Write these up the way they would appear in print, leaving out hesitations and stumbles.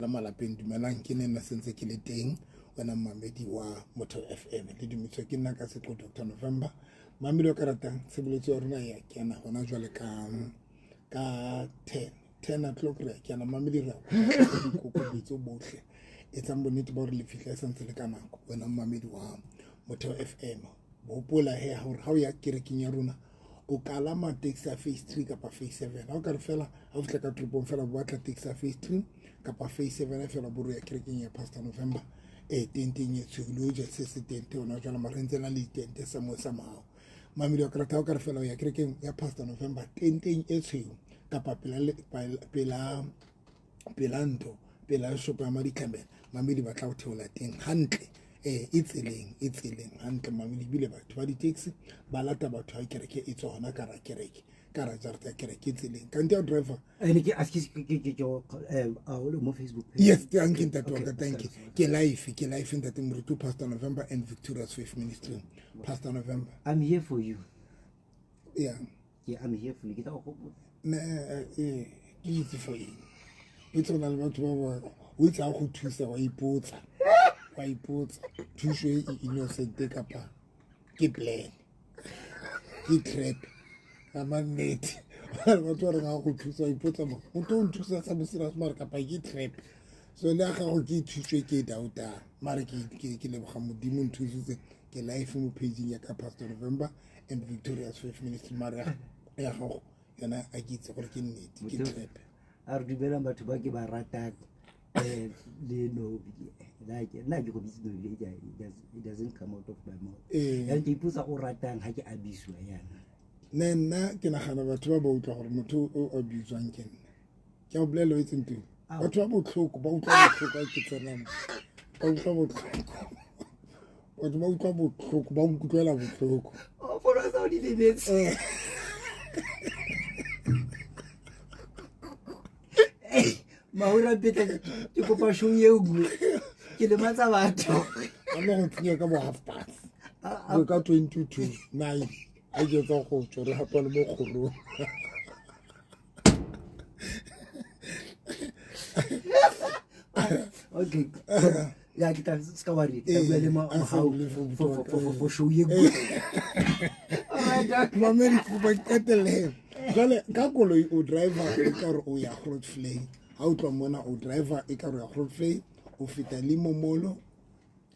La malapeng dumelang ke ne nna sentse ke le teng wena mmamedi wa Motheo FM le dumetswe ke nna ka seqo Dr November mamedi o ka ratang tshebeletso ya rona ya kena hona jwale ka 10 o'clock re ya kena mamedi re kokobetso bohle etsang bonnete ba hore le fihla e santse le ka nako wena mmamedi wa Motheo FM hopola he hore ha o ya kerekeng ya rona o kalama taxi ya phase 3 kapa phase 7 ha o ka re fela ha o fihla ka toropong fela bo batla taxi ya phase 3 kapa phase 7 fela bo re ya kerekeng ya Pastor November e tenteng e tshweu le hoja se se tente ona jwale mara ntse na le ditente sa mo sa mahao mamedi wa karata ha o ka re fela o ya kerekeng ya Pastor November tenteng e tshweu kapa pela pela ntho pela shopo ya maditlamela mamedi ba tla go theola teng hantle e tseleng e tseleng hantle mamedi ebile batho ba di-taxi ba lata batho ba kereke e tswa hona ka ra kereke ka ra jarata ya kereke e tseleng kante ya driver mo Facebook yes thank you ntate wa ka thank you ke life ke life ntate Moruti Pastor November and Victorious Faith Ministry Pastor November I'm here for you. Yeah. Yeah, I'm here for you. Ke tla go gopotsa. Ne ke itse for eng o itse go na le batho ba ba o itse ga go thusa wa ipotsa wa ipotsa thuso e e innocent kapa ke plan ke trap ka mannete batho ba reng ga go thusa wa ipotsa mo motho o nthusa sa mosira mare kapa ke trap so le ya gago ke thuso e ke e doubtang mare ke leboga modimo nthusitse ke life mo pageng ya ka Pastor November and Victorious Faith Ministry mare ya gago yona a ke itse gore ke nnete ke trap. A re dumelang batho ba ke ba ratang le Nobi nna ke go bitse Nobi, it doesn't come out of my mouth. Yang ke ipotsa go ratang ha ke abuswa yana. Ne nna ke nagana batho ba ba utlwa gore motho o abuswang ke nna ke a bolela o itseng teng batho ba botlhoko ba utlwa botlhoko a ke tsenang ba utlwa botlhoko batho ba utlwa botlhoko ba nkutlwela botlhoko. O fono sa o di lebetse. Maura Peter ke kopa show e nngwe ke lematsa batho. A mo go tsenya ka bo half past bo ka 22 to 9 a ke tsa go tswa re hapa le mo kgorong. Okay. Ya ke tla ska wa re ke bua le Mohau for show ye nngwe. Mamedi kopa qetelle jwale ka koloi o driver e ka re o ya Grootvlei ha o tloha mona o driver e ka re o ya Grootvlei o feta le momolo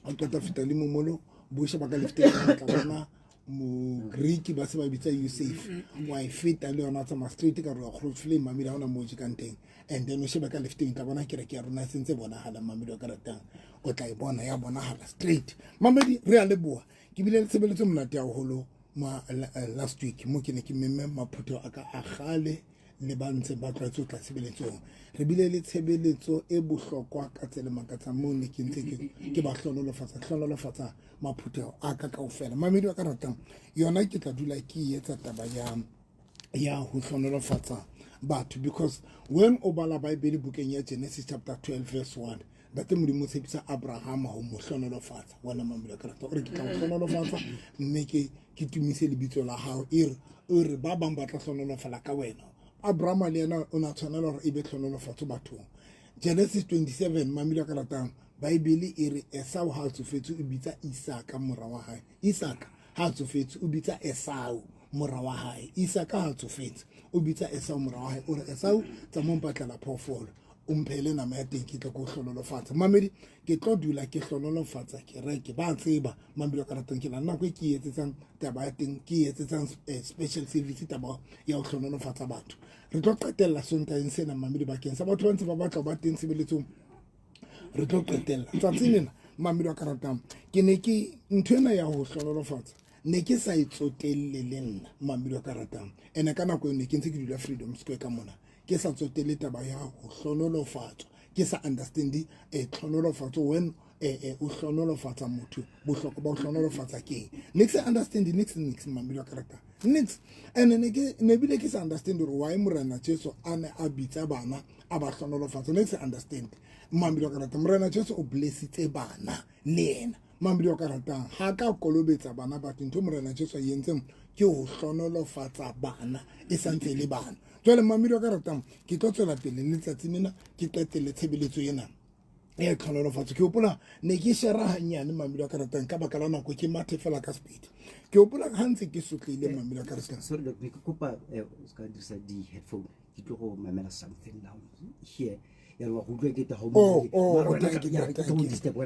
o qeta feta le momolo bo sheba ka lefteng tla bona mo Greek ba se ba bitsa Yusuf wa e feta le yona tsamaya straight ka re ya Grootvlei mamedi ha ona mo jekang teng and then o sheba ka lefteng tla bona kereke ya rona e sentse bonahala mamedi wa ka ratang o tla e bona ya bonahala straight mamedi re a leboha ke bile le tshebeletso monate haholo ma last week mo ke ne ke memme maphutho a ka a gale le ba ntse ba tlwaetse ho tla tshebeletsong re bile le tshebeletso e bohlokwa ka tsela makatsang mo ne ke ntse ke ba hlonolofatsa maphuthego a ka kaofela mamedi wa ka ratang yona ke tla dula ke etsa taba ya ho hlonolofatsa batho because when o bala Bible bukeng ya Genesis chapter 12 verse 1 ntate Modimo o tshepisa Abraham ho mo hlonolofatsa wena mamedi wa ka ratang o re ke tla o hlonolofatsa mme ke tumise lebitso la hao e re o re ba bang ba tla hlonolofala ka wena Abraham le yena o na tshwanela hore e be hlonolofatso bathong Genesis 27 mamedi wa ka ratang Bible e re Esau ha tsofetse o bitsa Isaka mora wa hae Isaka ha tsofetse o bitsa Esau mora wa hae Isaka ha tsofetse o bitsa Esau mora wa hae o re Esau tsamong patlela phoofolo o mphele nama ya teng ke tla ko hlonolofatsa mamedi ke tlo dula ke hlonolofatsa kereke ba tseba mamedi wa ka ratang ke la nako e ke etsetsang taba ya teng ke etsetsang special service taba ya ho hlonolofatsa batho re tlo qetella Sontaeng sena mamedi bakeng sa batho ba ntse ba batla ba teng tshebeletsong re tlo qetella tsatsi lena mamedi wa ka ratang ke ne ke ntho ena ya ho hlonolofatsa ne ke sa e tsotelle le nna mamedi wa ka ratang ene ka nako eo ne ke ntse ke dula Freedom Square ka mona ke sa tsotelle taba ya ho hlonolofatswa ke sa understand hlonolofatso when o hlonolofatsa motho bohlokwa ba ho hlonolofatsa keng ne ke sa understand nix mamedi wa ka ratang nix and ne ke ne bile ke sa understand hore why Morena Jesu a ne a bitsa bana A ba hlonolofatsa. Ne se understand mamedi wa ka ratang, Morena Jesu o blessitse bana le yena. Mamedi wa ka ratang, ha ka kolobetsa bana batho, ntho Morena Jesu a entseng ke ho hlonolofatsa bana e santse le bana. Jwale mamedi wa ka ratang, ke tlo tswela pele le letsatsi lena, ke qetelle tshebeletso ena e tlhonolofatso. Ke hopola ne ke shera hanyane, mamedi wa ka ratang, ka baka la nako ke mathe fela ka speed. Ke hopola ha ntse ke sotlehile, mamedi wa ka ratang. Sorry doc, ne ke kopa o ska dirisa di-headphone, ke tlo go mamela something now here, ya re wa go utlwa ke ta. Oh, thank you,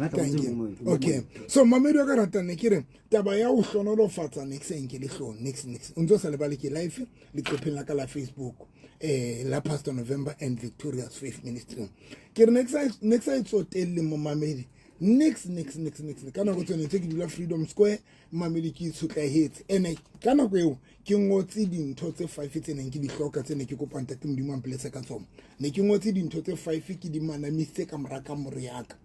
thank you. Okay, so mamedi wa ka ratang, ne ke re taba ya ho hlonolofatsa nix e nke le hlong nix nix o ntse o sa lebale. Ke live leqepheng la ka la Facebook, la Pastor November and Victoria's Faith Ministry. Ke re nex a e tsotelle, momamedi, nix nix nix nix. Ka nako tsone tse ke dula Freedom Square, mamedi, ke itshotlehetse. Ene ka nako eo ke ngotse dintho tse five tse neng ke di hloka, tse ne ke kopa Ntate Modimo a mpoletse ka tsona. Ne ke ngotse dintho tse five, ke di manamisitse ka mora kamore ya ka,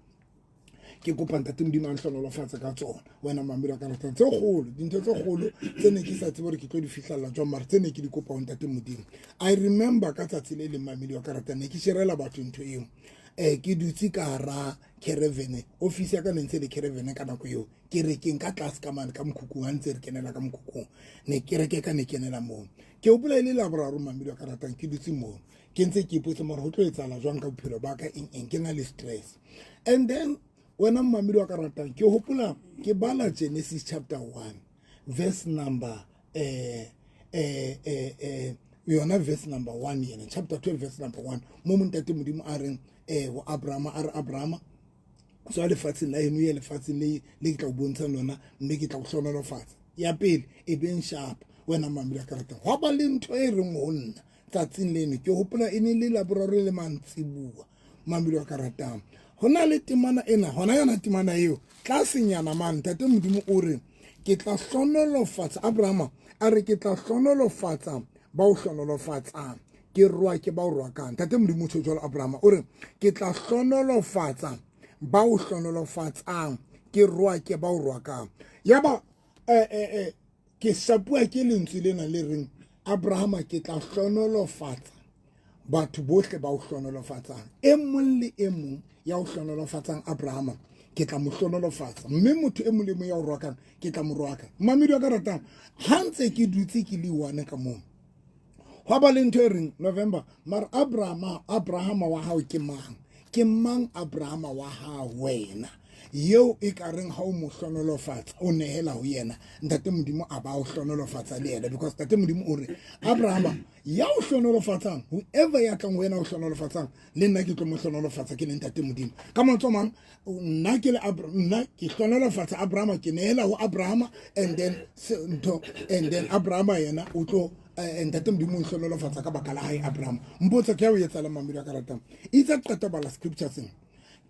ke kopa Ntate Modimo a nhlonolofatse ka tsona. Wena mamedi wa ka ratang, tse kgolo, dintho tse kgolo tse ne ke sa tsebe gore ke tlo di fihlella jwang, mara tse ne ke di kopa ho Ntate Modimo. I remember ka tsatsi le leng, mamedi wa ka ratang, ne ke sherela batho ntho eo. Ke dutse ka hara caravan, office ya ka ne ntse le caravan ka nako eo. Ke re ke nka tlase ka mane ka mokhukhung, ha ntse re kenela ka mokhukhung, ne ke reke ka ne kenela moo. Ke hopola e le Laboraro, mamedi wa ka ratang, ke dutse moo, ke ntse ke ipotse more ho tlo etsahala jwang ka bophelo ba ka, eng eng, ke na le stress. And then wena mmamedi wa ka ratang, ke hopola ke bala Genesis chapter 1 verse number yona verse number 1, yena chapter 12 verse number 1, mo Montate Modimo a reng ho Abrahama, a re, "Abrahama, tswa lefatsheng la eno, ye lefatsheng le le ke tla o bontshang lona, mme ke tla o hlonolofatsa." Ya pele e beng sharp, wena mamedi wa ka ratang, hwa ba le ntho e reng ho nna tsatsing leno. Ke hopola e ne le Laboraro le mantsibuwa, mamedi wa ka ratang, ho na le temana ena, hona yona temana eo tlasenyana mane, Ntate Modimo o re, "Ke tla hlonolofatsa Abrahama," a re, "Ke tla hlonolofatsa ba o hlonolofatsang, ke roa ke ba o roakang." Ntate Modimo o tjho jwalo, Abrahama, o re, "Ke tla hlonolofatsa ba o hlonolofatsang, ke roa ke ba o roakang." Yaba ke shapuwa ke lentswe lena le reng, "Abrahama, ke tla hlonolofatsa batho bohle ba o hlonolofatsang. E mong le e mong ya o hlonolofatsang, Abrahama, ke tla mo hlonolofatsa, mme motho e mong le mong ya o roakang, ke tla mo roaka." Mamedi wa ka ratang, ha ntse ke dutse ke le one ka moo, hwa ba le ntho e reng, "November, mara Abrahama, Abrahama wa hao ke mang? Ke mang Abrahama wa hao wena yeo e ka reng ha o mo hlonolofatsa, o nehela ho yena, Ntate Modimo a ba o hlonolofatsa le yena?" Because Ntate Modimo o re, "Abrahama, ya o hlonolofatsang, whoever ya tlang ho wena o hlonolofatsang, le nna ke tlo mo hlonolofatsa, ke le Ntate Modimo." Ka mantswe a mang, nna ke le nna ke hlonolofatsa Abrahama, ke nehela ho Abrahama, and then ntho, and then Abrahama yena o tlo Ntate Modimo o hlonolofatsa ka baka la hae Abrahama. Mpotsa ke ya o etsahala, mamedi wa ka ratang. Itse qeta bala scripture sena,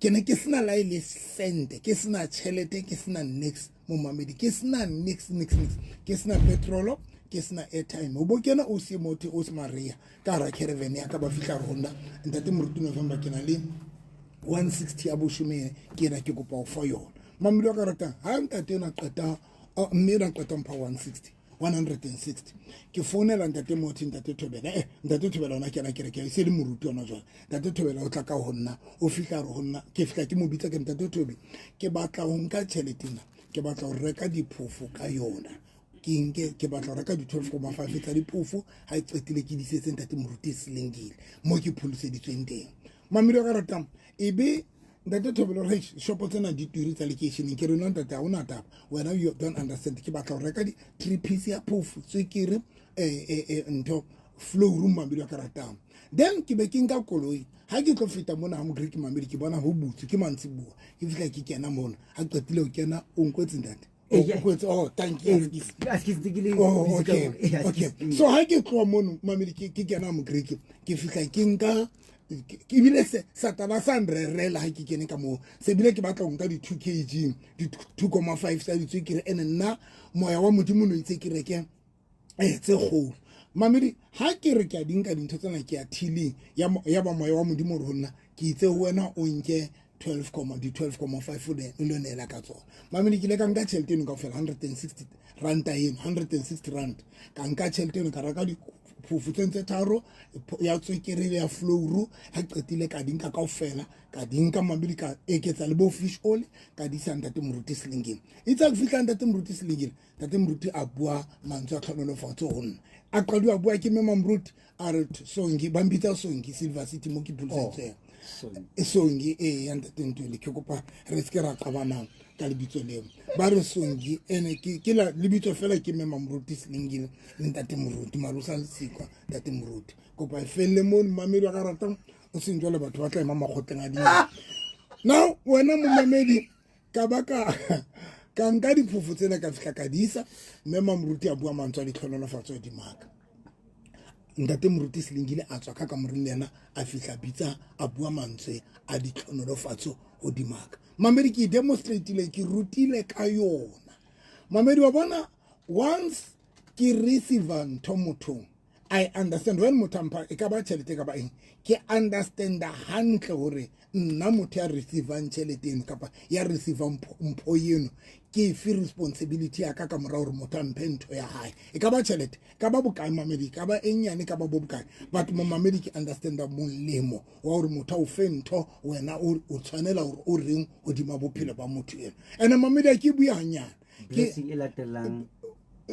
ke ne ke sena la e le sente, ke sena tjhelete, ke sena nix, momamedi, ke sena nix nix nix, ke sena petrolo, ke sena airtime. O bo kena o se motho o se Maria ka hara caravan ya ka, ba fihla rona, "Ntate Moruti November, ke na le 160 ya boshome, ke ena, ke kopa ho fa yona." Mamedi wa ka ratang, ha ntate ena qeta, mme ena qeta mpha 160, 160, ke founela ntate Motho, ntate Thobela. Ntate Thobela ona kena kereke, e se le moruti ona jwale. Ntate Thobela o tla ka ho nna, o fihla re ho nna, ke fihla ke mo bitsa, ke, "Ntate Thobi, ke batla ho nka tjhelete ena, ke batla ho reka diphofo ka yona. Ke nke, ke batla ho reka di-12,5 tsa diphofo, ha e qetile ke disetse ntate moruti Selengile mo ke pholoseditsweng teng." Mamedi wa ka ratang, ebe ntate Thobelo re, "Shopo tsena di turi tsa lekeisheneng." Ke re, "No ntate, ha ona taba, wena you don't understand. Ke batla ho reka di-three piece ya phofo, tswekere, ntho, flour." Mamedi wa ka ratang, then ke be ke nka koloi. Ha ke tlo feta mona ha Mogriki, mamedi, ke bona ho butswe, ke mantsibuwa. Ke fihla ke kena mona, ha qetile ho kena, o nkwetse ntate? O oh, thank you. Oh, okay. So ha ke tloha mono, mamedi, ke kena Mogriki, ke fihla ke nka, ebile se satana sa nrerela ha ke kene ka moo, se bile ke batla ho nka di-2 kg, di-2,5 tsa ditswekere. Ene nna moya wa Modimo no itse ke reke tse kgolo. Mamedi, ha ke re ke a di nka dintho tsena, ke ya tilling, ya ba moya wa Modimo re ho nna, "Ke itse ho wena o nke 12 comma di 12,5, o lo neela ka tsona." Mamedi, ke ile ka nka tjhelete eno kaofela, 160 ranta eno, 160 rand, ka nka tjhelete eno, ka reka di Phofo tse tharo ya tswekere le ya flouru. Ha qetile ka di nka kaofela, ka di nka mamedi, ka eketsa le bo fish oil, ka di isa ntate Moruti Selengile. Itse ke fihla ntate Moruti Selengile, ntate Moruti a bua mantswe a tlhonolofatso ho nna. A qadiwa a bua ke mme Moruti a re Songi, ba mpitsa Songi Silver City mo ke pholositseng. Songi e ya ntate Ntwele, ke kopa re se ke ra qabanang ka lebitso leo. Ba re Songi ene ke la lebitso fela ke mme Moruti Selengile le ntate Moruti Marusa Lesikwa ntate Moruti. Kopa e felle mo mamedi wa ka ratang o seng jwale batho ba tla ema makgotleng a ding. Now wena momamedi ka ba ka nka diphofo tsena ka fihla ka di isa, mme Mamoruti a bua mantswe a ditlhonolofatso a dimaka. Ntate Moruti Selengile a tswa ka kamoreng le yena a fihla bitsa a bua mantswe a ditlhonolofatso ho dimaka. Mamedi ke demonstrateile, ke rutile ka yona. Mamedi wa bona, once ke receive ntho mothong, I understand when motho a mpha e ka ba tjhelete e ka ba eng, ke understanda hantle hore nna motho ya receivang tjhelete eno kapa ya receivang mpho eno ke efe responsibility ya ka ka mora hore motho a mphe ntho ya hae. E ka ba tjhelete, e ka ba bokae mamedi, e ka ba e nyane, e ka ba bo bokae, but momamedi ke understanda molemo wa hore motho a o fe ntho, wena o tshwanela hore o reng hodima bophelo ba motho eno. Ene mamedi a ke bue hanyane. Blessing e latelang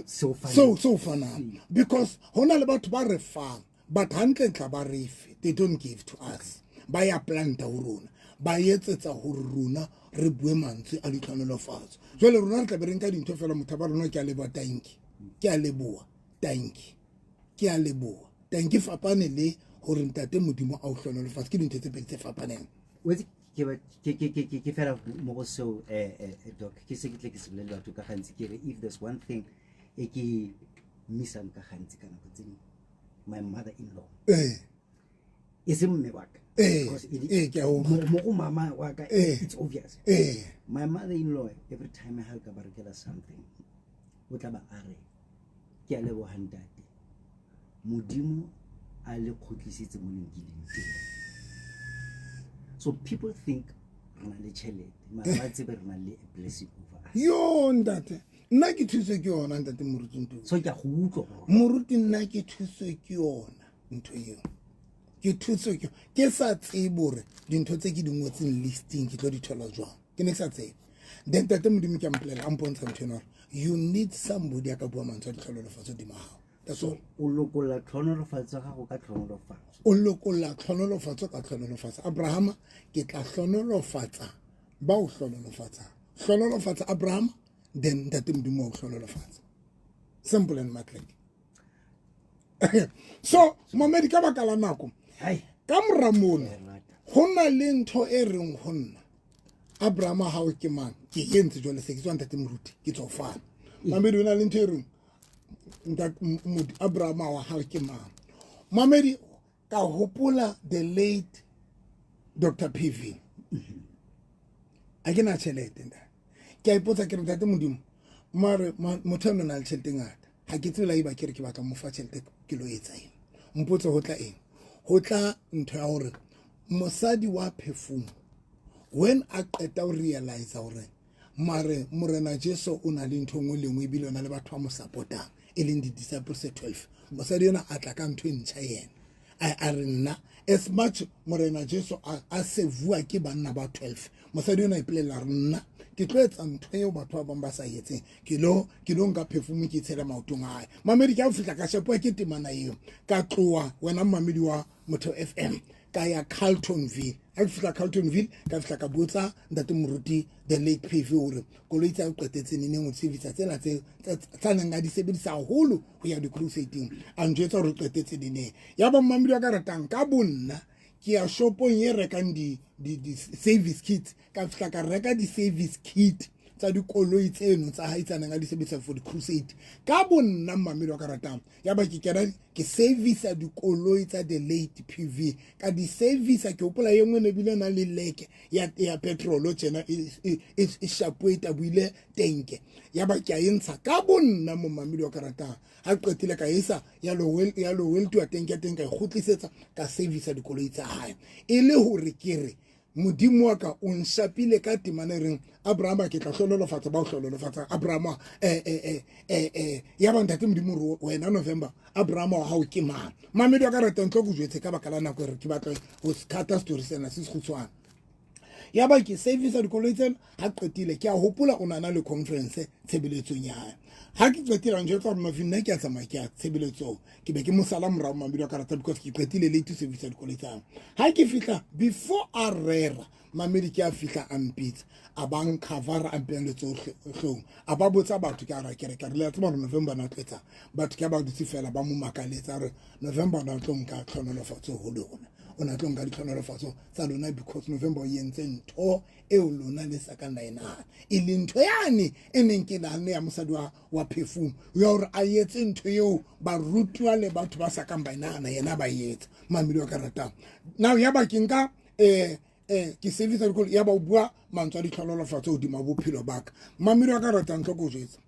seo fanang, because hona le batho ba re fang, but hantle ntla ba re fe, they don't give to us. Ba ya planta ho rona, ba etsetsa hore rona re bue mantswe a ditlhonolofatso. Jwale rona re tla be re nka dintho fela, motho ba rona ke a leboha, tanki, ke a leboha, tanki, ke a leboha, tanki. Fapane le hore ntate Modimo a o hlonolofatse, ke dintho tse pedi tse fapaneng. Ke fela mo go seo, doc, ke se ke tle ke se bolele batho ka gantsi, ke re if there's one thing e ke mmisang ka gantsi ka nako tse dingwe, my mother in law, e se mme wa ka, mo go mama wa ka it's obvious. My mother in law, every time ha ka ba rekela something, o tla ba a re ke a leboha ntate Modimo a le kgotlisitse mo leng ke leng teng. So people think re na le tšhelete, mara ba tsebe re na le a blessing over us. Yo ntate, nna ke thuswe ke yona ntate Moruti Ntuli. So ke a go utlwa. Moruti, nna ke thuswe ke yona ntho eo. Ke thuswe ke sa tsebe hore dintho tse ke di ngotseng listing ke tlo di thola jwang. Ke ne ke sa tsebe. Then ntate Modimo ke a mpolela, a mpontsha ntho ena hore you need somebody a ka bua mantswe a ditlhonolofatso hodima hao. That's all. O lokolla tlhonolofatso ya gago ka tlhonolofatso. O lokolla tlhonolofatso ka tlhonolofatso. Abrahama, ke tla hlonolofatsa ba o hlonolofatsang. Hlonolofatsa Abrahama, then ntate Modimo wa o hlonolofatsa. Simple and matlek. So momedi, ka baka la nako, ka mora mono ho na le ntho e reng ho nna Abrahama hao ke mang, ke entse jwale se ke tswa ntate Moruti, ke tswa fana. Mamedi, ho na le ntho e reng Abrahama wa hao ke mang. Mamedi, ka hopola the late Dr. PV. A ke na tjhelete ntate, ke a ipotsa ke re ntate Modimo, mare motho eno na le tjhelete e ngata, ha ke tsebe la eba ke re ke batla mo fa tjhelete ke lo etsa eng. Mpotse ho tla eng, ho tla ntho ya hore mosadi wa perfume when a qeta ho realize hore mare Morena Jesu o na le ntho nngwe le nngwe, ebile o na le batho ba mo support-ang e leng di-disciples tse 12, mosadi ena a tla ka ntho e ntjha. Yena a re nna as much Morena Jesu a sevua ke banna ba 12, mosadi ena a ipolelela re nna ke tlo etsa ntho eo batho ba bang ba sa etseng, ke lo nka perfume ke tshele maotong a hae. Mamedi, ke a fihla ka shapuwa ke temana eo, ka tloha wena mamedi wa Motho FM, ka ya Carltonville. Ha ke fihla Carltonville, ka fihla ka botsa ntate Moruti the late PV hore koloi tsa o qetetse neneng ho servisa tsela tse tsa neng a di sebedisa haholo ho ya di-crusading, a njwetsa hore o qetetse neneng. Ya ba mmamedi wa ka ratang, ka bonna ke ya shopong e rekang di-service kits, ka fihla ka reka di-service kit tsa dikoloi tseno tsa hae tsa neng a di sebedisa for di-crusade ka bonna. Mmamedi wa ka ratang, ya ba ke kena ke servisa dikoloi tsa the late PV, ka di servisa. Ke hopola e nngwe ne bile na le leke ya petrol tjena e shapuwe, e tabuile tenke, ya ba ke a e ntsha ka bonna. Momamedi wa ka ratang, ha qetile ka isa ya lo weltuwa tenke ya teng, ka e kgutlisetsa, ka servisa dikoloi tsa hae, e le hore ke re Modimo wa ka o nshapile ka temana e reng Abrahama ke tla hlonolofatsa ba o hlonolofatsa Abrahama ya ba ntate Modimo re wena November Abrahama wa hao ke mang. Mamedi wa ka ratang tlo go jwetse ka baka la nako re ke batla ho scatter story sena se sekgutshwane. Ya ba ke service dikoloi tsena ha qetile ke a hopola o nana le conference tshebeletsong ya hae. Ha ke qetile njwetsa hore November nna ke a tsamaya ke ya tshebeletsong, ke be ke mo sala morao mamedi wa ka rata because ke qetile late to service dikoloi tsa. Ha ke fihla before a rera mamedi ke a fihla a mpitsa a ba ncover a mpeng le tsohle hlong a ba botsa batho ke a ra kereke re le tseba hore November na tletsa batho ke ba dutse fela ba mo makaletsa re November na tlo nka tlhonolofatso ho lona o na tlo nka ditlhonolofatso tsa lona because November o entse ntho eo lona le sa ka la e nahana e le ntho yane e neng ke nahanne ya mosadi wa perfume ya hore a etse ntho eo barutiwa le batho ba sa kang ba e nahana yena ba etsa. Mamedi wa ka ratang now ya ba ke nka ke service dikolo ya ba o bua mantswe a ditlhonolofatso hodima bophelo ba ka. Mamedi wa ka ratang tlo ko jwetsa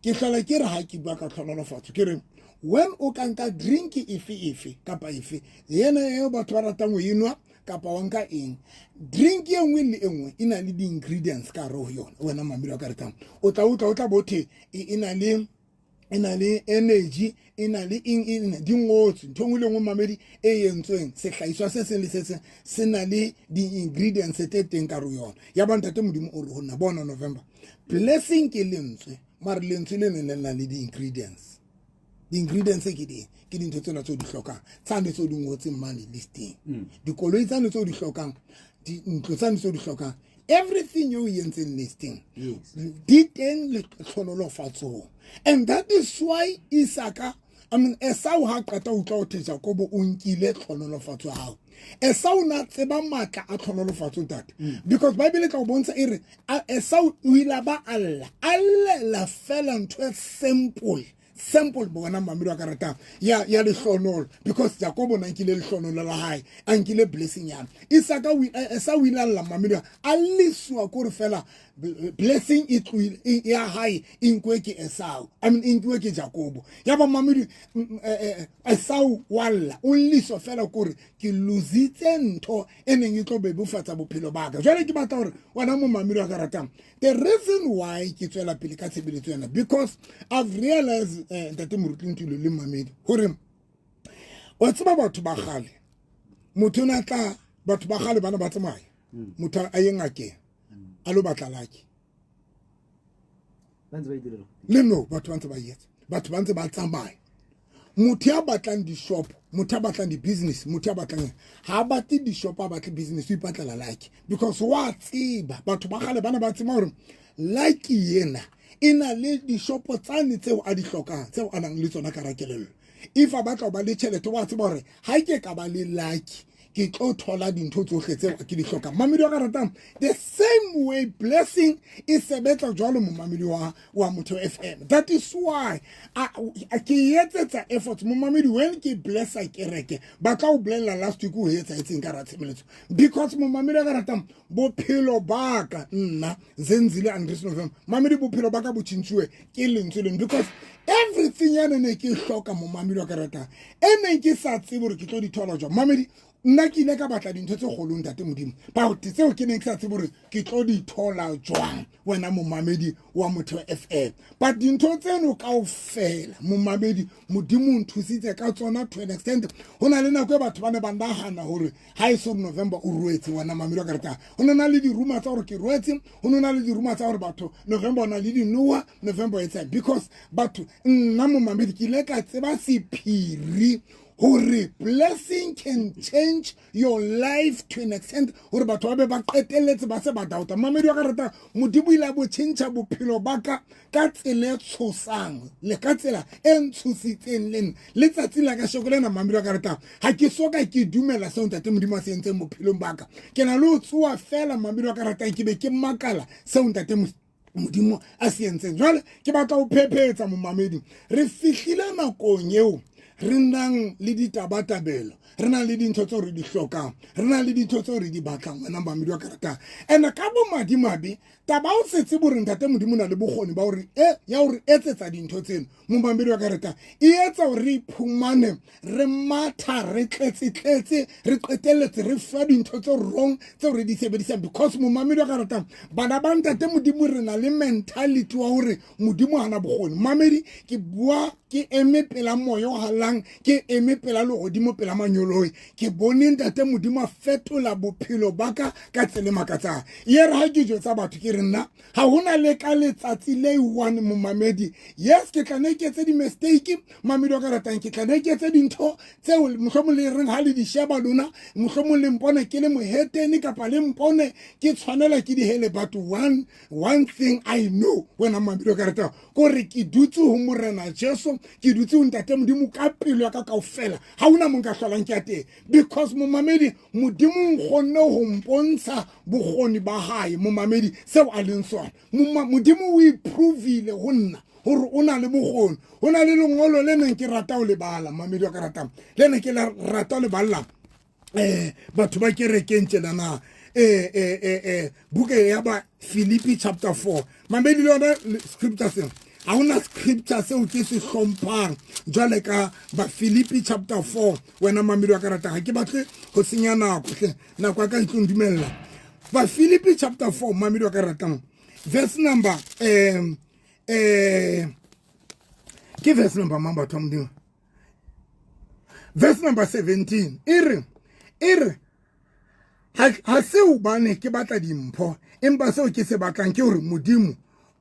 ke hlola ke re ha ke bua ka tlhonolofatso ke re when o ka nka drink efe efe kapa efe yena eo batho ba ratang ho enwa kapa wa nka eng drink e nngwe le e nngwe e na le di-ingredients ka hare ho yona. Wena mamedi wa ka ratang o tla utlwa o tla bothe e na le energy e na le eng eng di ngotswe ntho nngwe le nngwe mamedi e entsweng sehlahiswa se seng le se seng se na le di-ingredients tse teng ka hare ho yona. Ya ba ntate Modimo o re ho nna bona November blessing ke lentswe mare lentswe le leng le na le di-ingredients. Di-ingredients ke di ke dintho tsena tseo di hlokang tsane tseo di ngotseng mane listing dikoloi tsane tseo di hlokang dintlo tsane tseo di hlokang everything you entseng listing di teng le tlhonolofatsong. And that is why Isaka I mean Esau ha qeta ho utlwa ho the Jakobo o nkile tlhonolofatso ya hao. Esau na tseba matla a tlhonolofatso ntate because Bible e tla o bontsha e re Esau o ile ba alla allela fela ntho e simple bona mamedi wa ka ratang ya lehlonolo because Jakobo na nkile lehlonolo la hae a nkile blessing ya Isaka Esau ile alla mamedi a liswa kore fela blessing e tloile ya hae e nkwe ke Esau I mean e nkwe ke Jakobo. Ya ba mamedi Esau walla o liswa fela kore ke lositse ntho e neng e tlo bebofatsa bophelo ba ka. Jwale ke batla hore wena mo mamedi wa ka ratang the reason why ke tswela pele ka tshebeletso ena because I've realized ntate Moruti Ntuli le mamedi hore wa tseba batho ba kgale motho o na tla batho ba kgale bana ba tsamaya motho a ye ngakeng a lo batla laki le no batho ba ntse ba etsa batho ba ntse ba tsamaya motho ya batlang di-shop motho ya batlang di-business motho ya batlang ha batle di-shop a batle business o ipatlela like because wa tseba batho ba kgale bana ba tseba hore like yena e na le di-shop tsane tseo a di hlokang tseo a nang le tsona ka rakelello. If a batla ho ba le tjhelete wa tseba hore ha ke ka ba le like ke tlo thola dintho tsohle tseo ke di hlokang. Mamedi wa ka ratang the same way blessing e sebetsa jwalo momamedi wa Motheo FM. That is why ke etsetsa efforts momamedi when ke blessa kereke ba tla o bolella last week o etsa etseng ka ratshebeletso because momamedi wa ka ratang bophelo ba ka nna Zenzile Andries November mamedi bophelo ba ka bo tjhentjhuwe ke lentswe leng because everything ya ne ke hloka momamedi wa ka ratang e neng ke sa tsebe hore ke tlo di thola jwang. Mamedi nna ke ile ka batla dintho tse kgolo ntate Modimo but tseo ke neng ke sa tsebe hore ke tlo di thola jwang wena momamedi wa Motheo FM. But dintho tseno kaofela momamedi Modimo o nthusitse ka tsona to an extent ho na le nako e batho ba ne ba nahana hore ha e so November o ruetse wena mamedi wa ka ratang ho na le di-rumor tsa hore ke ruetse ho na le di-rumor tsa hore batho November o na le dinoha November e tsang because batho nna momamedi ke ile ka tseba sephiri hore blessing can change your life to an extent hore batho ba be ba qetelletse ba se ba doubta. Mamedi wa ka ratang Modimo ile a bo tjhentjha bophelo ba ka ka tsela e tshosang le ka tsela e ntshositseng le nna letsatsi la ka sheko lena mamedi wa ka ratang ha ke soka ke dumela seo ntate Modimo a se entseng bophelong ba ka. Ke na le ho tsoha fela mamedi wa ka ratang ke be ke makala seo ntate Modimo a se entseng. Jwale ke batla ho phephetsa momamedi re fihlile nakong eo Re nang le ditabatabelo, re nang le dintho tseo re di hlokang, re nang le dintho tseo re di batlang, wena mamedi wa ka ratang. And ka bomadimabe, taba o se tsebe hore ntate Modimo o na le bokgoni ba hore ya hore etsetsa dintho tseno, momamedi wa ka ratang, e etsa hore re iphumane re matha, re tletse-tletse, re qetelletse re fa dintho tse wrong tseo re di sebedisang. Because momamedi wa ka ratang, bana ba ntate Modimo re na le mentality wa hore Modimo hana bokgoni. Mamedi, ke bua ke eme pela moya o halang, ke eme pela lehodimo, pela manyoloi, ke bone ntate Modimo a fetola bophelo ba ka ka tsela e makatsang. E re ha ke jwetsa batho ke re nna ha hona le ka letsatsi le one, momamedi, yes, ke tla ne ke etse di-mistake, mamedi wa ka ratang, ke tla ne ke etse dintho tseo mohlomong le reng ha le di sheba lona, mohlomong le mpone ke le mohetene kapa le mpone ke tshwanela ke dihele. But one thing I know, wena mamedi wa ka ratang, kore ke dutse ho Morena Jesu, ke dutse ho ntate Modimo ka pelo ya ka kaofela. Ha hona mo nka hlolang ke ya teng, because momamedi, Modimo nkgonne ho mpontsha bokgoni ba hae. Momamedi, seo a leng sona, Modimo o iprovile ho nna hore o na le bokgoni. Ho na le lengolo le neng ke rata ho le bala, mamedi wa ka ratang, le ne ke rata ho le balla batho ba kerekeng tjenana, buka ya ba Philippi chapter 4. Mamedi, le yona scripture seo, ha hona scripture seo ke se hlomphang jwale ka ba Philippi chapter 4. Wena mamedi wa ka ratang, ha ke batle ho senya nako hle, nako ya ka e tlo ndumella. Ba Philippi chapter 4, mamedi wa ka ratang, verse number ke verse number mang, batho ba Modimo? Verse number 17. E re ha se hobane ke batla dimpho, empa seo ke se batlang ke hore Modimo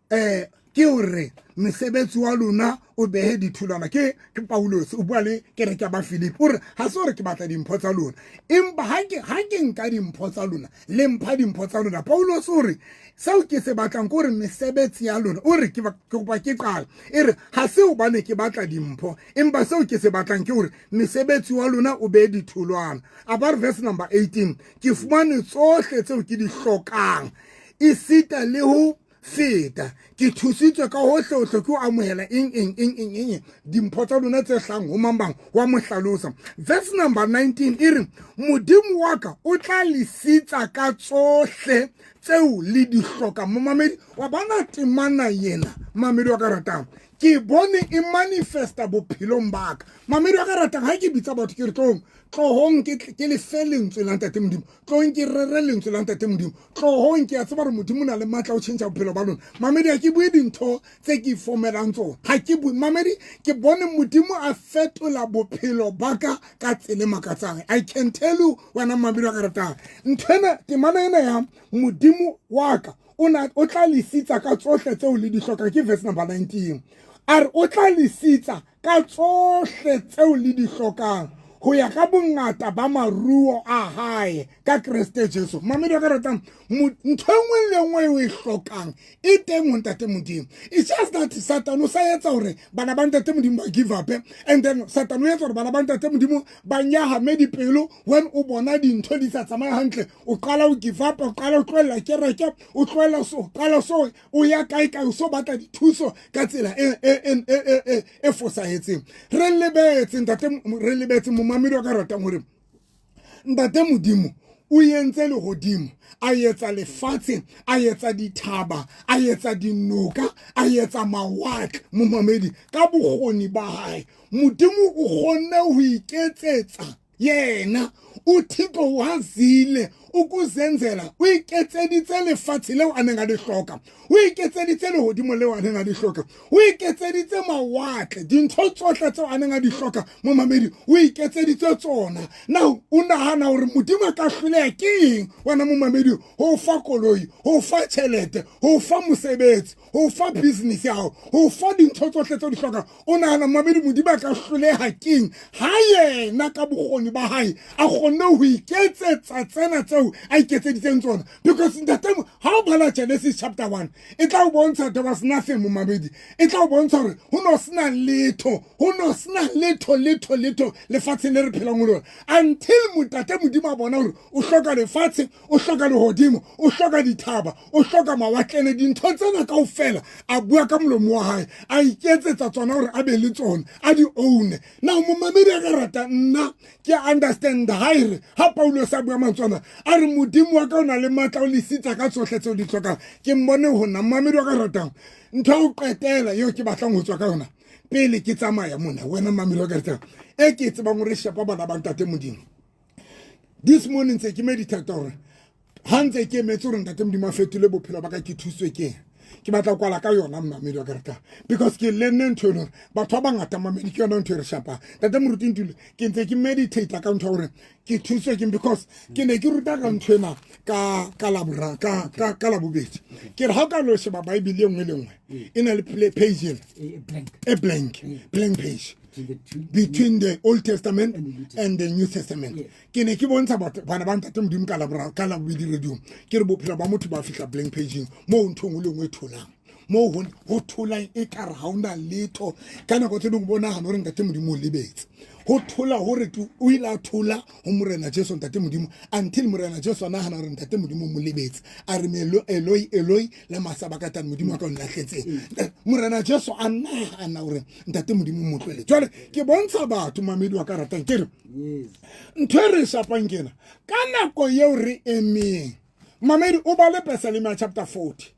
ke hore mesebetsi wa lona o behe ditholwana. Ke Paulus o bua le kereke ya ba Philip, o re ha se hore ke batla dimpho tsa lona, empa ha ke nka dimpho tsa lona, le mpha dimpho tsa lona. Paulus o re seo ke se batlang ke hore mesebetsi ya lona, o re ke kopa ke qala, e re ha se hobane ke batla dimpho, empa seo ke se batlang ke hore mesebetsi wa lona o behe ditholwana. A ba re verse number 18, ke fumane tsohle tseo ke di hlokang, esita le ho feta, ke thusitswe ka hohle hohle ke ho amohela eng eng eng eng eng, dimpho tsa lona tse hlang ho mang bang wa mo hlalosa. Verse number 19 e re Modimo wa ka o tla le sitsa ka tsohle tseo le di hlokang. Momamedi wa bona temana yena, mamedi wa ka ratang, ke bone e manifesta bophelong ba ka. Mamedi wa ka ratang, ha ke bitsa batho ke re tlong, tlohong ke lefe lentswe la ntate Modimo, tlong ke rere lentswe la ntate Modimo, tlohong, ke a tseba gore Modimo o na le matla o tšhentšha bophelo ba lona. Mamedi, ha ke bue dintho tse ke ifomelang tsona, ha ke bue. Mamedi, ke bone Modimo a fetola bophelo ba ka ka tsela e makatsang. I can tell you, wena mamedi wa ka ratang, ntho ena, temana ena ya Modimo wa ka o tla le sitsa ka tsohle tseo le di hlokang, ke verse number 19. A re o tla le sitsa ka tsohle tseo le di hlokang ho ya ka bongata ba maruo a hae ka Kreste Jesu. Mamedi wa ka ratang, ntho e nngwe le nngwe o e hlokang e teng ho ntate Modimo. It's just that Satan o sa etsa hore bana ba ntate Modimo ba give up, and then Satan o etsa hore bana ba ntate Modimo ba nyahame dipelo. When o bona dintho di sa tsamaye hantle, o qala o give up, o qala o tlohella kereke, o tlohella so, o qala so o ya kae kae, o so batla dithuso ka tsela e fosahetseng. Re lebetse ntate, re lebetse, momamedi wa ka ratang, hore ntate Modimo o entse lehodimo, a etsa lefatshe, a etsa dithaba, a etsa dinoka, a etsa mawatle. Momamedi, ka bokgoni ba hae Modimo o kgonne ho iketsetsa yena. UThixo wazile ukuzenzela, o iketseditse lefatshe leo a neng a le hloka, o iketseditse lehodimo leo a neng a di hloka, o iketseditse mawatle, dintho tsohle tseo a neng a di hloka. Momamedi, o iketseditse tsona. Now o nahana hore Modimo a ka hloleha ke eng, wena momamedi, ho fa koloi, ho fa tjhelete, ho fa mosebetsi, ho fa business ya hao, ho fa dintho tsohle tseo di hlokang? O nahana, momamedi, Modimo a ka hloleha keng ha yena ka bokgoni ba hae a kgonne ho iketsetsa tsena tseo? tseo a iketseditseng tsona. Because ntate, ha o bala Genesis chapter 1, e tla o bontsha there was nothing, momamedi. E tla o bontsha hore ho no sena letho, ho no sena letho, letho, letho lefatsheng le re phelang ho lona, until motate Modimo a bona hore o hloka lefatshe, o hloka lehodimo, o hloka dithaba, o hloka mawatlene, dintho tsena kaofela a bua ka molomo wa hae, a iketsetsa tsona hore a be le tsona, a di own. Now momamedi a ka rata, nna ke understand ha e re ha Paulo sa bua mantswana a re Modimo wa ka o na le matla o lesitsa ka tsohle tseo di hlokang. Ke mmone ho nna, momamedi wa ka ratang. Ntho ya ho qetela eo ke batlang ho tswa ka yona pele ke tsamaya mona, wena mamedi wa ka ratang, e ke tsebang hore shepa bana ba ntate Modimo, this morning tse ke meditate hore ha ntse ke emetse hore ntate Modimo a fetole bophelo ba ka, ke thuswe ke ke batla ho kwala ka yona, mmamedi wa ka ratang, because ke learnne ntho eno hore batho ba bangata, mamedi, ke yona ntho e re shapang. Ntate Moruti Ntuli, ke ntse ke meditate ka ntho ya hore ke thuswe ke, because ke ne ke ruta ka ntho ena ka labora ka Labobedi. Ke re ha o ka lo sheba Bible e nngwe le nngwe, e na le page ena e blank. E blank, blank page between the two between the Old Testament and the New Testament. And the New Testament. Ke ne ke bontsha batho bana ba ntate Modimo ka Labora, ka Labobedi radio, ke re bophelo ba motho ba fihla blank pageng moo ntho e nngwe le nngwe e tholang, moo ho tholang e kare ha ona letho. Ka nako tse dingwe bo nahana hore ntate Modimo o lebetse. Ho thola hore tu o ile a thola ho Morena Jesu, ntate Modimo, until Morena Jesu a nahana hore ntate Modimo o mo lebetse, a re melo Eloi, Eloi lama sabakatani, Modimo wa ka o nlahletseng. Morena Jesu a nahana hore ntate Modimo o mo tlohele. Jwale ke bontsha batho, mamedi wa ka ratang, ke re ntho e re shapang kena ka nako eo re emeng, mamedi, o bale Pesalema chapter 40.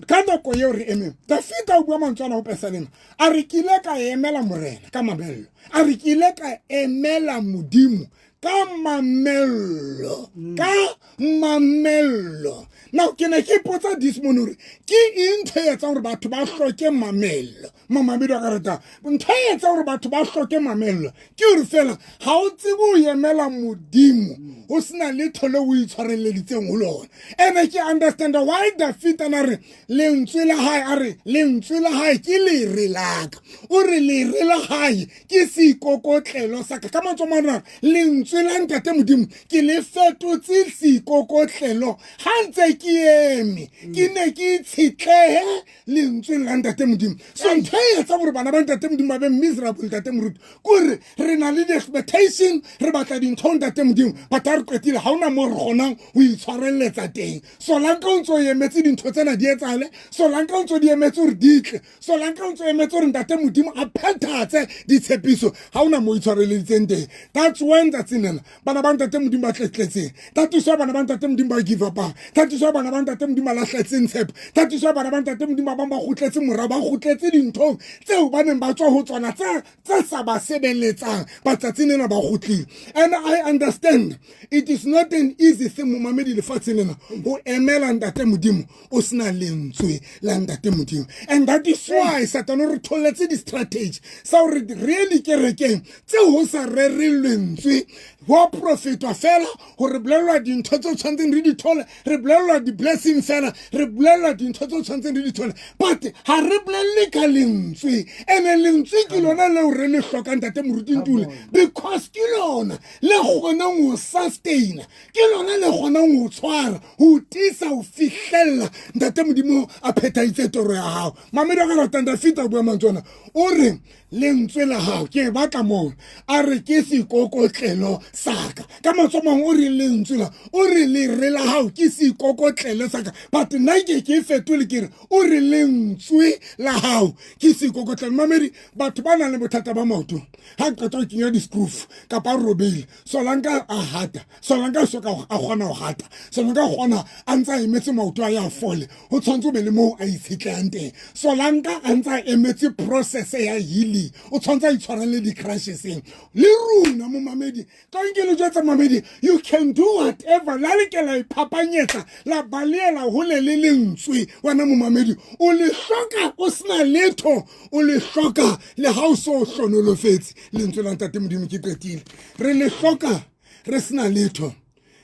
Ka nako eo re emeng, Dafita o bua mantswe ana ho Pesalema, a re ke ile ka emela Morena ka mamello, a re ke ile ka emela Modimo ka mamello, ka mamello. Now ke ne ke ipotsa this morning hore ke eng ntho e etsang hore batho ba hloke mamello. Mamamedi wa ka rata, ntho e etsang hore batho ba hloke mamello ke hore fela ha o tsebe ho emela Modimo ho sena letho leo o itshwarelleditseng ho lona. Ene ke understand why Dafita na re lentswe la hae, a re lentswe la hae ke lere la ka, o re lere la hae ke seikokotlelo sa ka. Ka mantswe a mang, lentswe la ntate Modimo ke le fetotse seikokotlelo ha ntse ke eme, ke ne ke itshetlehe lentsweng la ntate Modimo. So ntho e etsa gore bana ba ntate Modimo ba be miserable, ntate Moruti, kore re na le di-expectation, re batla dintho ntate Modimo, but ha re qetile ha ona moo re kgonang ho itshwarelletsa teng. Solanka o ntse o emetse dintho tsena di etsahale, solanka o ntse o di emetse hore di tle, solanka o ntse o emetse hore ntate Modimo a phethatse ditshepiso, ha ona moo itshwareleditseng teng. That's when tsatsing lena bana ba ntate Modimo ba tletletseng. That is why bana ba ntate Modimo ba give upang. That is why bana ba ntate Modimo ba lahletseng tshepo. That is why bana ba ntate Modimo ba bang ba kgutletse morao, ba kgutletse dinthong tseo ba neng ba tswa ho tsona tse sa ba sebeletsang, batsatsing lena ba kgutlile. And I understand it is not an easy thing, momamedi, lefatsheng lena ho emela ntate Modimo o sena lentswe la ntate Modimo. And that is why Satane o re tholletse di-strategy sa hore re ye dikerekeng tseo ho sa rereng lentswe, ho profetwa fela, gore bolellwa dintho tse tshwanetseng re di thole, re bolellwa di-blessing fela, re bolellwa dintho tse tshwanetseng re di thole, but ha re bolelle ka lentswe. Ene lentswe ke lona leo re le hlokang, ntate Moruti Ntuli, because ke lona le kgonang ho sustaina, ke lona le kgonang ho tshwara, ho tiisa, ho fihlella ntate Modimo a phethahitse toro ya hao. Mamedi wa ka ratang, Dafita o bua mantswe ona, o re lentswe la hao ke batla moo, a re ke seikokotlelo sa ka. Ka mantswe a mangwe, o re lentswe la, o re lere la hao ke seikokotlelo sa ka, but nna ke fetole, ke re o re lentswe la hao ke seikokotlelo. Mamedi, batho ba nang le bothata ba maoto, ha qeta ho kenya di-screw kapa a robeile, solanka a hata, solanka so ka a kgona ho hata, solanka a kgona a ntse a emetse maoto a ya fole, ho tshwanetse ho be le moo a itshetlehang teng. Solanka a ntse a emetse process ya healing, o tshwanetse a itshwarele di-crutcheseng. Le rona, momamedi, ka nke le jwetsa mamedi, you can do whatever la le ke la iphapanyetsa, la baleela hole le lentswe. Wena momamedi, o le hloka o sena letho, o le hloka le ha o so hlonolofetse lentswe la ntate Modimo. Ke qetile. Re le hloka re sena letho,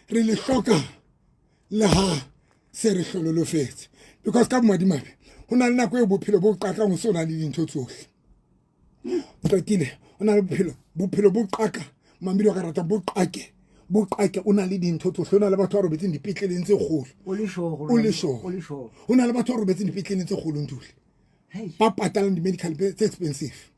re le hloka le ha se re hlonolofetse, because ka bomadimabe ho na le nako eo bophelo bo qakang ho se o na le dintho tsohle. Qetile. O na le bophelo, bophelo bo qaka, mamedi wa ka rata, bo qake. Boqake o na le dintho tsohle, o na le batho ba robetseng dipetleleng tse kgolo. O le sure O le sure. O le sure. Ho na le batho ba robetseng dipetleleng tse kgolo, Ntuli, ba patalang di-medical tse expensive,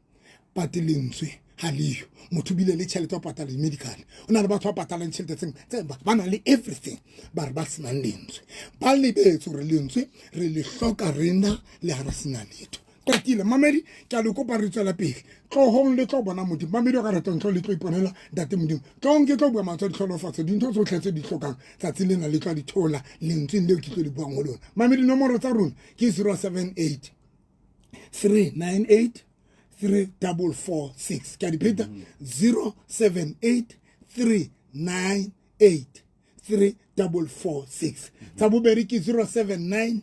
but lentswe ha leyo. Motho bile le tjhelete wa patala di-medical, o na le batho ba patalang tjhelete tse ba nang le everything, ba re ba senang lentswe. Ba lebetse hore lentswe re le hloka rena le ha re sena letho. Qetile, mamedi, ke a le kopa re tswela pele. Tlohong le tlo bona Modimo. Mamedi o ka ratang, tlo le tlo iponela ntate Modimo. Tlohong ke tlo bua mantswe a ditlhonolofatso, dintho tsotlhe tse di hlokang tsatsi lena le tlo di thola lentsweng leo ke tlo le buang ho lona. Mamedi, nomoro tsa rona ke 078 398 3446. Ke a di pheta, 078 398 3446. Tsa bobedi ke 079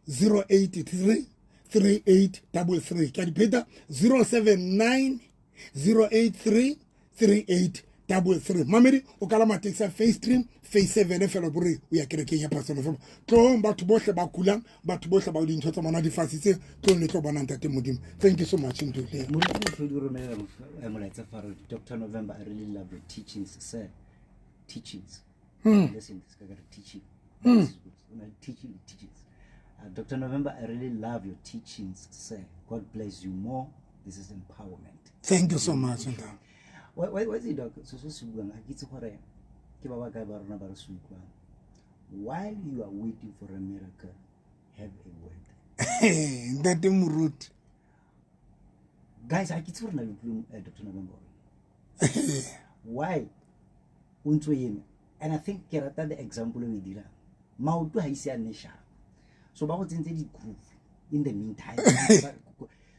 083 3833. Ke a di pheta, 079 083 3833. Mamedi, o kalama taxi ya phase 3, phase 7 fela, bore o ya kerekeng ya Pastor November. Tlohong, batho bohle ba kulang, batho bohle ba dintho tsa bona di fasitse, tlohong le tlo bona ntate Modimo. Thank you so much, Ntuli. Moruti Mofedi o romelela molaetsa fa re, "Dr November, I really love your teachings, sir." Teachings. Listen, this guy got a teaching. This is good. O na le teaching le teachings. "Dr November, I really love your teachings, sir. God bless you more. This is empowerment." Thank you so much, ntate. Wa itse, Doc, so se se buang, ga ke itse gore ke ba ba kae ba rona ba re se utlwang. While you are waiting for a miracle, have a word. Ntate Moruti. Guys, ga ke itse gore na le utlwile Dr November gore why o ntse o eme. And I think ke rata the example o e dirang, maoto ga ise a nne sharp, so ba go tsentse di-groove in the meantime.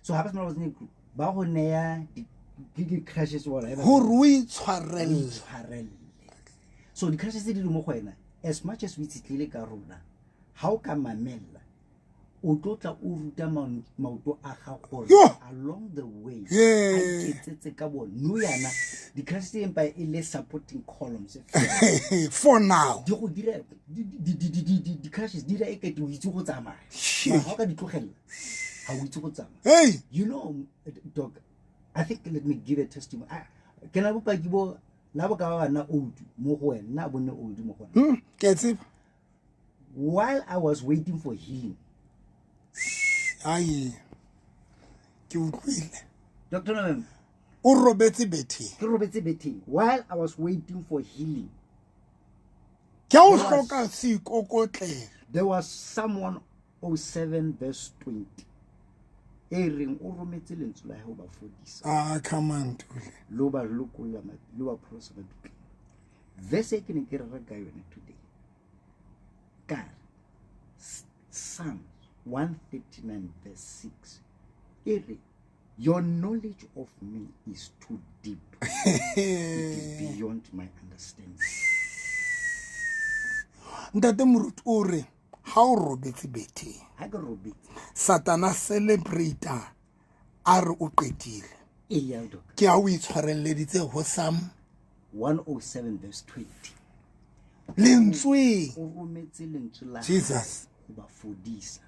So ga ba sena go tsenya di-groove, ba go neya di-crutches, whatever. Gore o itshwarelle. Itshwarelle. So di-crutches tse di le mo go wena, as much as o itshetlile ka rona, ga o ka mamella, o tlo tla o ruta maoto a gago gore Yo! along the way Yeah. a iketsetse ka bone. No, yana di-crutches tse empa e le supporting columns. For now. Di go dira di-crutches di dira e kete o itse go tsamaya. Shit. Mara ga o ka di tlogelela, ga o itse go tsamaya. Hey. Doc, I think let me give a testimony. Ke na bopaki bo la bo ka ba bana old mo go wena, nna bo nne old mo go wena. Ke a tseba. While I was waiting for healing, Ai, ke utlwile. Dr November, O robetse betheng. Ke robetse betheng while I was waiting for healing. Ke a o There was- hloka seikokotlelo. There was Psalm 107 verse 20 e reng o rometse lentswe la hae ho ba fodisa, Ah, come on, Ntuli. le ho ba lokolla le ho ba pholosa mabitleng. Verse e ke ne ke rera ka yone today, ka re Psalm 139 verse 6 e re, "Your knowledge of me is too deep, it is beyond my understanding." Ntate Moruti, o re ha o robetse betheng, Ha ke robetse, Satana celebrate-a, a re o qetile. Eya, Doc. Ke ha o itshwarelleditse ho Psalm 107 verse 20. Lentsweng. O rometse lentswe la Jesus. hae ho ba fodisa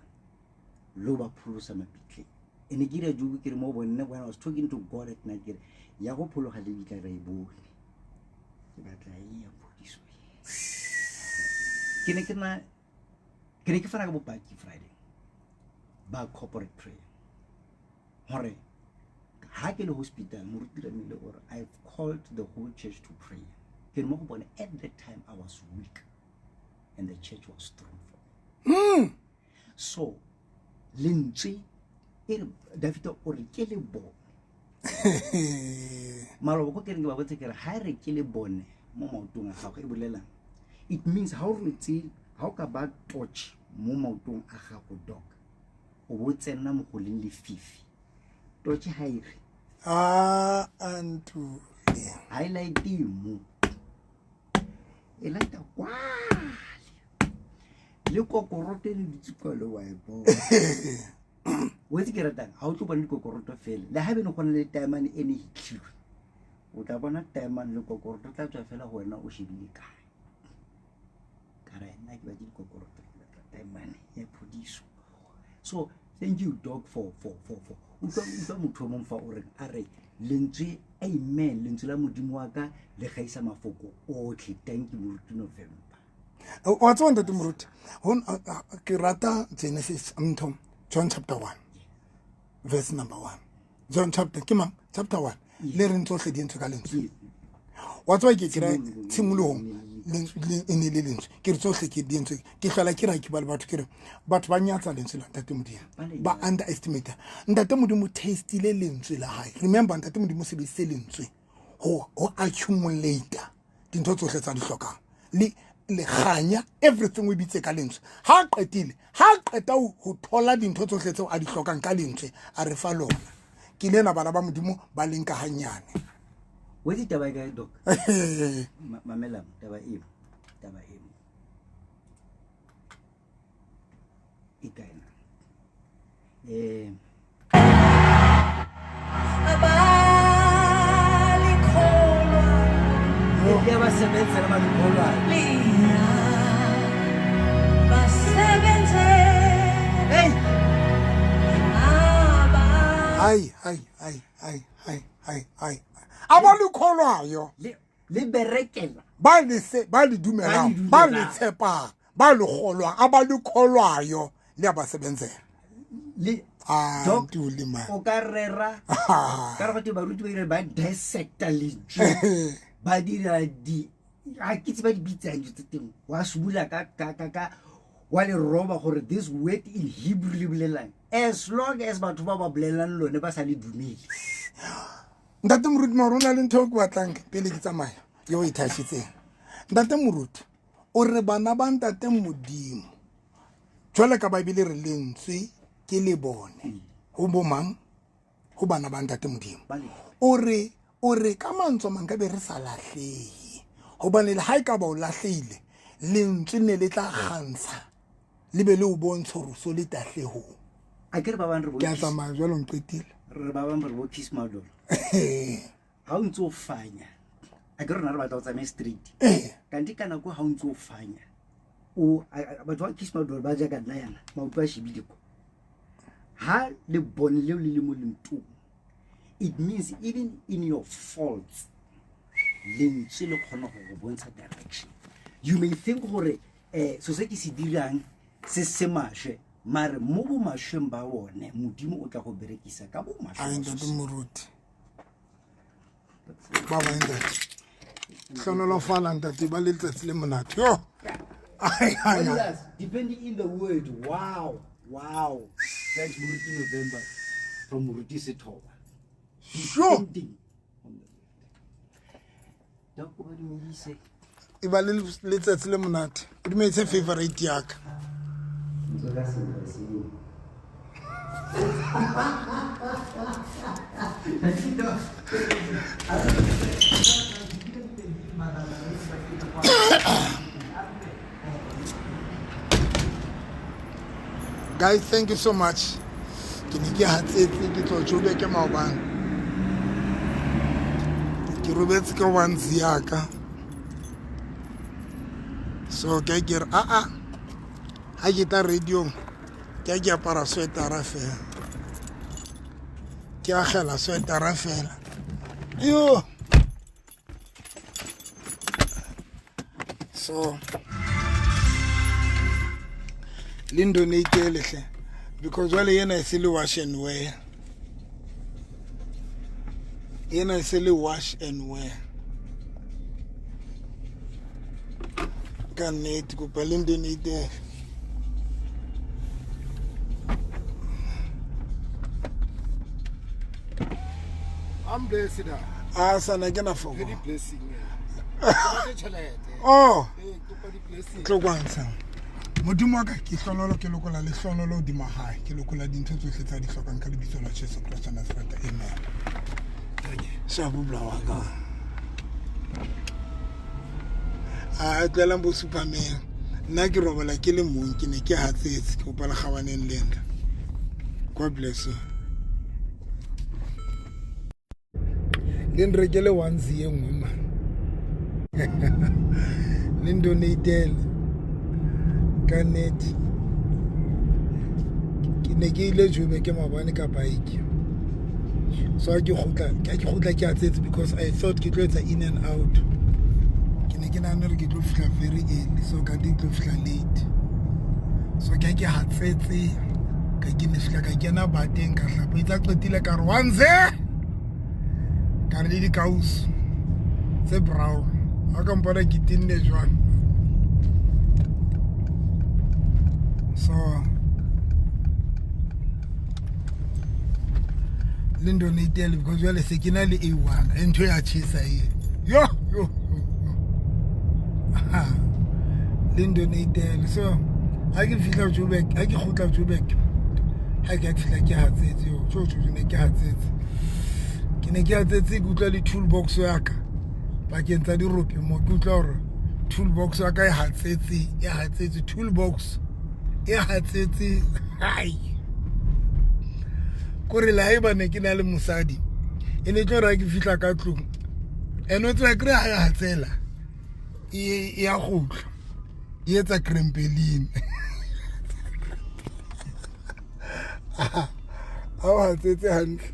le ho ba pholosa mabitleng. Ene ke ira joke, ke re mo bonne, when I was talking to God at night, ke re ya go phologa le bitla re e bone, ke batla e ya phodiso e. Ke ne ke fana ka bopaki Friday ba corporate prayer hore ha ke le hospital, moruti Ramile gore I've called the whole church to pray. Ke re mo go bone, at that time I was weak and the church was strong for me. So lentswe e re David o re ke le bone maloba ko ke reng ke ba botse, ke re ha re ke le bone mo maotong a gago, e bolelang? It means ha o rwetse, ha o ka ba torch mo maotong a gago, Doc, o bo tsena mo go leng lefifi, torch ha e re Ah, Ntuli. Ha e light mo, e lighta kwale le kokoroto e le dutse kwale, wa e bona. O itse ke ratang ha o tlo bona dikokoroto fela, le ha bene go na le taemane e ne hitlhilwe, o tla bona taemane le kokoroto tla tswa fela go wena o shebile kae. Ka re nna ke batle dikokoroto, ke batla taemane ya phodiso. So thank you, Doc, for utlwa motho o mong fa o reng a re Lentswe amen, lentswe la Modimo wa ka le gaisa mafoko otlhe. Thank you Moruti November. Wa tseba ntate Moruti, ke rata Genesis ntho John chapter 1 verse number 1. John chapter ke mang? Chapter 1. Le reng tsohle di entswe ka lentswe. Wa tseba ke kira tshimolohong e ne le lentswe. Ke re tsohle ke di entswe. Ke hlola ke ra ke ba le batho ke re batho ba nyatsa lentswe la ntate Modimo. Ba underestimate. Ntate Modimo tastile lentswe la hae. Remember ntate Modimo sebedisitse lentswe ho accumulate dintho tsohle tsa di hlokang. Le kganya everything o bitse ka lentswe. Ha qetile, ha qeta ho thola dintho tsohle tseo a di hlokang ka lentswe, a re fa lona. Ke lena bana ba Modimo ba leng ka hanyane. Wa di taba ka doc. Mamela taba eo. Taba eo. E kae na? Ai ai ai ai ai ai ai. Abalikholwayo le berekela ba le se ba le dumelang ba le tshepang ba le kgolwang abalikholwayo le abasebenzela le o ka rera ka re batho baruti ba ire ba dissecta lentswe ba dira di a ke tse ba di bitsang dilo tse teng wa simolola ka ka ka ka wa le roba gore this word in Hebrew le bolelang as long as batho ba ba bolelang lone ba sa le dumele. Ntate Moruti mara o na le ntho e ke batlang pele ke tsamaya yo o e thashitseng. Ntate Moruti o re bana ba ntate Modimo jwale ka Bibele re lentswe ke le bone ho bo mang ho bana ba ntate Modimo. O re ka mantswe mang ka be re sa lahlehe hobane le ha e ka ba o lahlehile lentswe ne le tla kgantsha le be le o bontsha hore so le tahlehong. A ke re ba bang re bo ke a tsamaya jwalo nqetile. Re ba bang re bo kiss madolo. Ha o ntse o fanya a ke rona re batla o tsamaye street. Kanti ka nako ha o ntse o fanya o batho ba kiss madolo ba ja ka nna yana maoto a shebile ko. Ha le bone leo le le mo lentong, it means even in your faults lentswe le kgona go go bontsha direction. You may think gore so se ke se dirang se se maswe mare mo bo masweng ba bone Modimo o tla go berekisa ka bo maswe. Ai ntate Moruti ba ba ntate hlonolofala ntate ba letsatsi le monate yo. Ai ai ai depending in the word. Wow wow, thanks Moruti November from Moruti Sethoba. Sure e ba le letsatsi le monate o dumetse favorite ya ka. Guys, thank you so much. Ke ne ke hatsetse ke tswa Joburg ke maobane. Ke robetse ka onesie ya ka. So ke ke re a ha ke tla radio ke ke apara sweatara fela. Ke agela sweatara fela. Yo. So le ndonate lehle because jwale yena e se le wash and wear. Yena e se le wash and wear. Ka nnete kopa le ndonate. I'm blessed. Ah sana ke na foko. Very blessing. Oh. Tlo kwantsha. Modimo wa ka ke hlonolo ke lokola le hlonolo hodima hae ke lokola dintho tsohle tsa di hlokang ka lebitso la Jesu Kriste wa Nazareth. Amen. Sha bubla wa ka. A tlelang bo Superman. Nna ke robala ke le mong ke ne ke hatsetse ke kopa le gabaneng le nna. God bless you. Le nrekele onesie e nngwe man. Le ndonatele ka nnete. Ke ne ke ile Joburg ke maobane ka bike. So ha ke kgutla, ke kgutla ke hatsetse because I thought ke tlo etsa in and out. Ke ne ke nahana hore ke tlo fihla very early, so kante ke tlo fihla late. So ke ha ke hatsetse, ka ke ne fihla ka kena bateng ka hlapa. Itse ha qetile ka re wanze, ka re le dikausu tse brown. Ha ka mpona ke tinne jwang. So le ndonatele because jwale se ke na le A1 e ntho ya tjhesa e. Yo yo. Le ndonatele. So ha ke fihla Joburg, ha ke kgutla Joburg, ha ke fihla ke hatsetse yo. Tjo tjo ne ke hatsetse. Ke ne ke hatsetse ke utlwa le toolbox ya ka pakeng tsa dirope mo, ke utlwa hore toolbox ya ka e hatsetse, e hatsetse, toolbox e hatsetse. Hai, kore le haeba ne ke na le mosadi e ne tlo re ha ke fihla ka tlung, ene o tseba kry ha e hatsela e ya kgutla e etsa krempeline. Ha o hatsetse hantle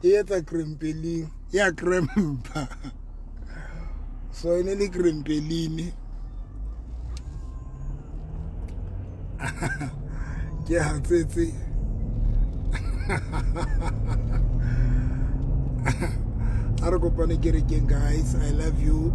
e etsa krempeline, ya krempa. So e ne le krempeline. Ke hatsetse. Ha re kopane kerekeng guys. I love you.